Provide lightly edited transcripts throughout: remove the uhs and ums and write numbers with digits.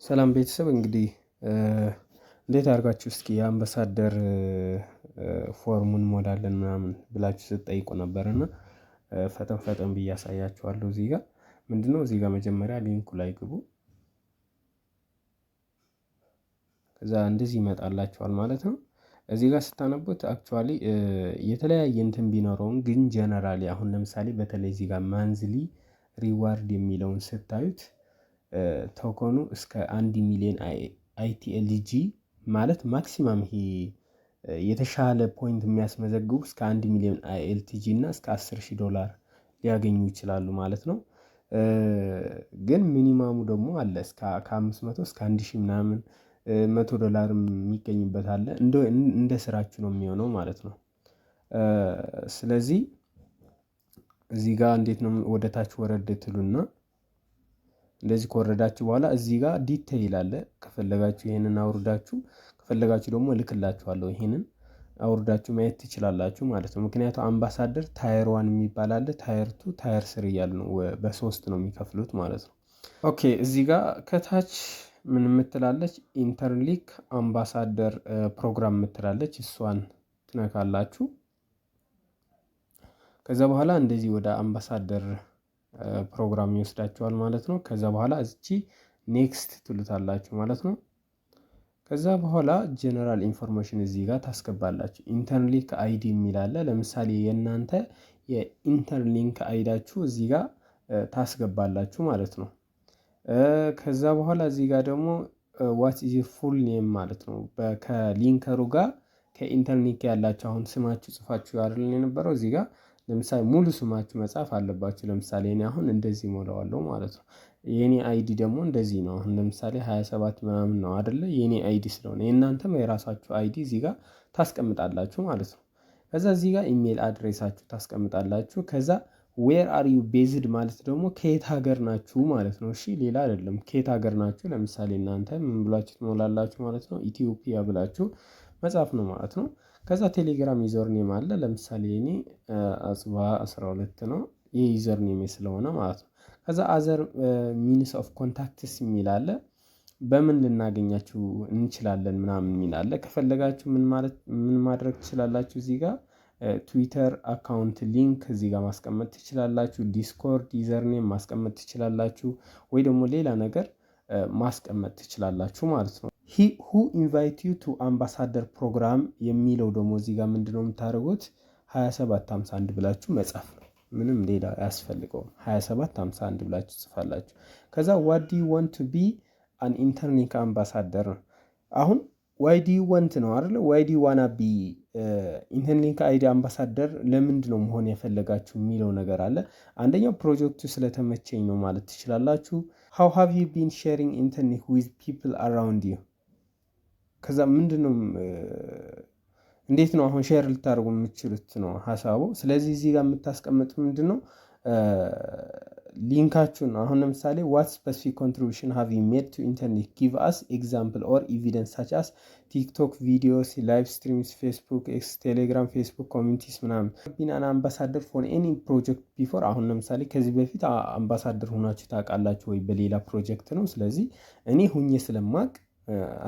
ሰላም ቤተሰብ፣ እንግዲህ እንዴት አድርጋችሁ እስኪ የአምባሳደር ፎርሙን እንሞላለን ምናምን ብላችሁ ስትጠይቁ ነበር፣ እና ፈጠን ፈጠን ብዬ አሳያችኋለሁ። እዚህ ጋር ምንድነው? እዚህ ጋር መጀመሪያ link ኡ ላይ ግቡ። ከዛ እንደዚህ ይመጣላችኋል ማለት ነው። እዚህ ጋር ስታነቡት actually የተለያየ እንትን ቢኖረውም ግን generally አሁን ለምሳሌ በተለይ እዚህ ጋር monthly reward የሚለውን ስታዩት token ኑ እስከ 1 ሚሊዮን ITLG ማለት maximum ይሄ የተሻለ point የሚያስመዘግቡ እስከ 1 ሚሊዮን ILTG እና እስከ 10,000 ዶላር ሊያገኙ ይችላሉ ማለት ነው። ግን minimum ኡ ደግሞ አለ፣ እስከ ከ500 እስከ 1000 ምናምን 100 ዶላር የሚገኝበት አለ። እንደ ስራችሁ ነው የሚሆነው ማለት ነው። ስለዚህ እዚህ ጋር እንዴት ነው፣ ወደ ታች ወረድ ትሉና እንደዚህ ከወረዳችሁ በኋላ እዚህ ጋር detail አለ። ከፈለጋችሁ ይሄንን አውርዳችሁ፣ ከፈለጋችሁ ደግሞ እልክላችኋለሁ፣ ይሄንን አውርዳችሁ ማየት ትችላላችሁ ማለት ነው። ምክንያቱም ambassador tier one የሚባል አለ፣ tier two፣ tier three እያሉ ነው፣ በሶስት ነው የሚከፍሉት ማለት ነው። Okay፣ እዚህ ጋር ከታች ምን የምትላለች፣ Interlink ambassador program የምትላለች፣ እሷን ትነካላችሁ። ከዛ በኋላ እንደዚህ ወደ ambassador program ይወስዳችኋል ማለት ነው። ከዛ በኋላ እዚች next ትሉታላችሁ ማለት ነው። ከዛ በኋላ general information እዚህ ጋር ታስገባላችሁ። Interlink ID የሚል አለ። ለምሳሌ የእናንተ የ Interlink ID ያችሁ እዚህ ጋር ታስገባላችሁ ማለት ነው። ከዛ በኋላ እዚህ ጋር ደግሞ what is full name ማለት ነው። ከ linker ኡ ጋር ከ Interlink ያላችሁ አሁን ስማችሁ ጽፋችሁ አይደል የነበረው? እዚህ ጋር ለምሳሌ ሙሉ ስማችሁ መጻፍ አለባችሁ። ለምሳሌ እኔ አሁን እንደዚህ ሞላዋለሁ ማለት ነው። የኔ ID ደግሞ እንደዚህ ነው። አሁን ለምሳሌ 27 ምናምን ነው አይደለ? የኔ ID ስለሆነ የእናንተም የራሳችሁ ID እዚህ ጋር ታስቀምጣላችሁ ማለት ነው። ከዛ እዚህ ጋር email address ኣችሁ ታስቀምጣላችሁ። ከዛ where are you based ማለት ደግሞ ከየት ሀገር ናችሁ ማለት ነው። እሺ፣ ሌላ አይደለም፣ ከየት ሀገር ናችሁ። ለምሳሌ እናንተ ምን ብላችሁ ትሞላላችሁ ማለት ነው? ኢትዮጵያ ብላችሁ መጻፍ ነው ማለት ነው። ከዛ ቴሌግራም username አለ። ለምሳሌ እኔ አጽባ 12 ነው፣ ይህ username ስለሆነ ማለት ነው። ከዛ other means of contacts የሚል አለ። በምን ልናገኛችሁ እንችላለን ምናምን የሚል አለ። ከፈለጋችሁ ምን ማለት ምን ማድረግ ትችላላችሁ? እዚህ ጋር Twitter account link እዚህ ጋር ማስቀመጥ ትችላላችሁ። Discord username ማስቀመጥ ትችላላችሁ፣ ወይ ደግሞ ሌላ ነገር ማስቀመጥ ትችላላችሁ ማለት ነው። Who invite you to ambassador program የሚለው ደግሞ እዚህ ጋር ምንድነው የምታደርጉት? 2751 ብላችሁ መጻፍ ነው። ምንም ሌላ አያስፈልገውም። 2751 ብላችሁ ጽፋላችሁ። ከዛ what do you want to be an Interlink ambassador ነው። አሁን why do you want ነው አይደለ? Why do you wanna be Interlink ID ambassador፣ ለምንድን ነው መሆን የፈለጋችሁ የሚለው ነገር አለ። አንደኛው ፕሮጀክቱ ስለተመቸኝ ነው ማለት ትችላላችሁ። How have you been sharing Interlink with people around you? ከዛ ምንድን ነው፣ እንዴት ነው አሁን share ልታደርጉ የምትችሉት ነው ሀሳቡ። ስለዚህ እዚህ ጋር የምታስቀምጡ ምንድን ነው፣ link ኣችሁን። አሁን ለምሳሌ what specific contribution have you made to Interlink? Give us example or evidence such as TikTok videos፣ live streams፣ Facebook፣ X፣ Telegram፣ Facebook communities ምናምን። Been an ambassador for any project before? አሁን ለምሳሌ ከዚህ በፊት አምባሳደር ሁናችሁ ታውቃላችሁ ወይ በሌላ ፕሮጀክት ነው። ስለዚህ እኔ ሁኜ ስለማቅ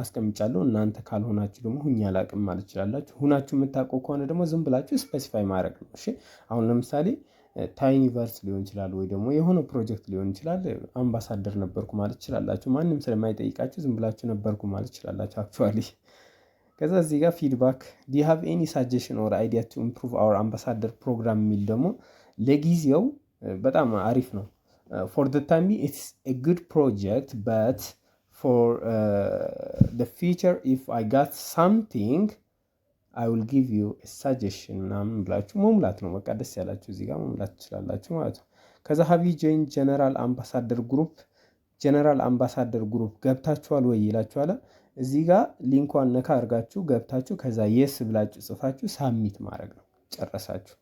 አስቀምጫለሁ። እናንተ ካልሆናችሁ ደግሞ ሁኜ አላቅም ማለት ትችላላችሁ። ሁናችሁ የምታውቁ ከሆነ ደግሞ ዝም ብላችሁ specify ማድረግ ነው። እሺ፣ አሁን ለምሳሌ Tinyverse ሊሆን ይችላል ወይ ደግሞ የሆነ ፕሮጀክት ሊሆን ይችላል፣ አምባሳደር ነበርኩ ማለት ትችላላችሁ። ማንም ስለማይጠይቃችሁ ዝም ብላችሁ ነበርኩ ማለት ትችላላችሁ actually። ከዛ እዚህ ጋር feedback፣ do you have any suggestion or idea to improve our ambassador program የሚል ደግሞ ለጊዜው በጣም አሪፍ ነው። For the time it's a good project, but for the future if I got something I will give you suggestion ምናምን ብላችሁ መሙላት ነው። በቃ ደስ ያላችሁ እዚህ ጋር መሙላት ትችላላችሁ ማለት ነው። ከዛ have you join general ambassador group? General ambassador group ገብታችኋል ወይ ይላችኋል። እዚህ ጋር link ኳን ነካ አድርጋችሁ ገብታችሁ ከዛ yes ብላችሁ ጽፋችሁ submit ማድረግ ነው። ጨረሳችሁ።